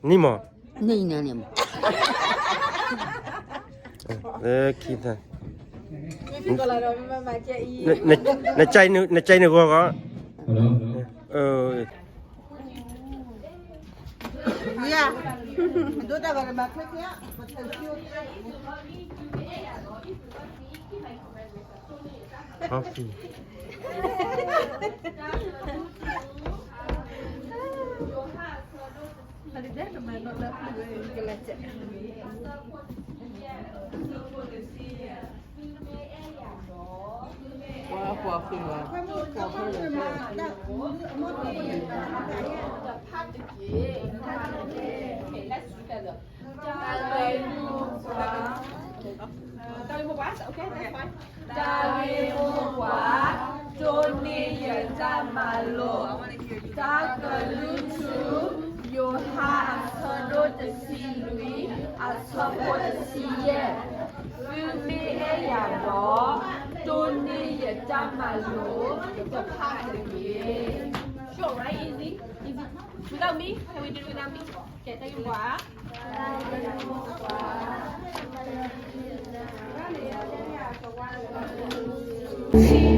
နံၣ်မး, နံၣ်န့ၣ်မး, ခံသၢ, နကၢ်နဂီၢ်ဂီၢ်, တၢ်ဂ့ၢ်မိၢ်ပှၢ်, ဒိးန့ၢ်ယတၢ်မၤလိာ်, တၢ်ကလုၢ်ထူ, ယိၤဟၣ်အဆၢဒိၣ်တဆံလွံၢ်, အဆၢဖိတဆံယဲၢ်, သုမ့ၢ်အဲၣ်ယၤဒီး, ဒိးန့ၢ်ယတၢ်မၤလိာ်တဖၣ်တက့ၢ်. Short, right? Easy, easy. Without me, can we do it without me? Okay, တၢ်ဂ့ၢ်မိၢ်ပှၢ်.